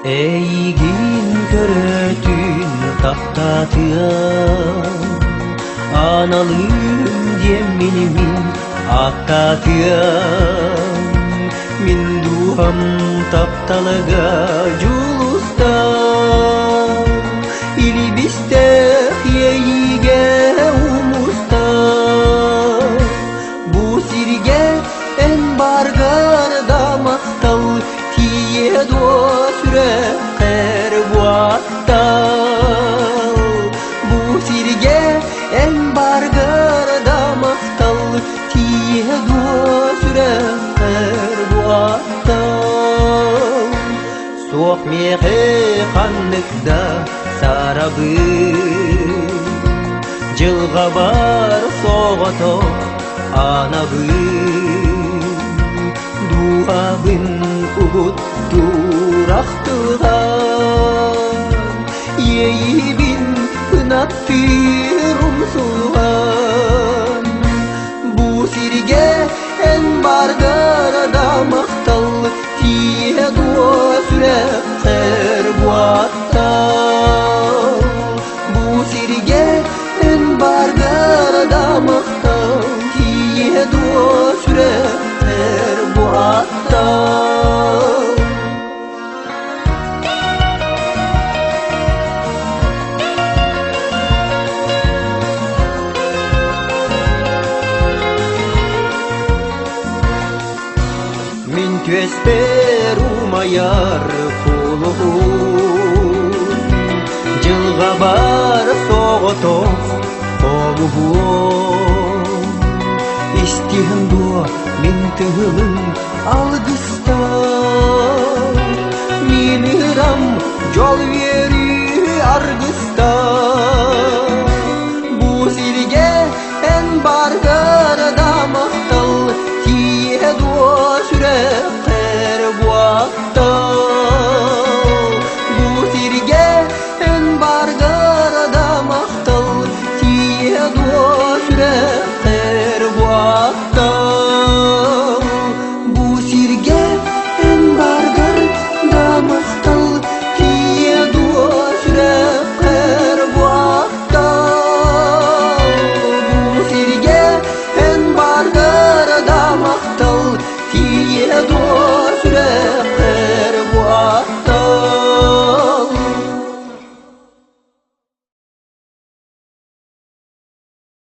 Эйигин көрөтүн таптатыам, аналым диэммин мин ааттатыам. Мин дууһам тапталыга дьулуста, илибистээх иэйиигэ умуста. Бу сиргэ эн бааргар да махтал тиийиэ дуо сүрэххэр буаттал. Бу сиргэ эн бааргар да махтал тиийиэ дуо сүрэххэр буаттал. Суох миэхэ ханнык да сарабын, Дьылҕабар соҕотох анабын. Дууһабын угуттуур ахтылҕан, Иэйиибин кынаттыыр умсулҕан. Бу сиргэ эн бааргар да махтал тиийэ дуо сүрэххэр буаттал. Бу сиргэ эн бааргар да махтал тиийэ дуо сүрэххэр буаттал. Мин түөспэр умайар кулуһун, Дьылҕабар соҕотох хомуһуом. Истиһэн дуо мин тыһылым алгыстан, Мин ырам дьол үөрүү аргыстан.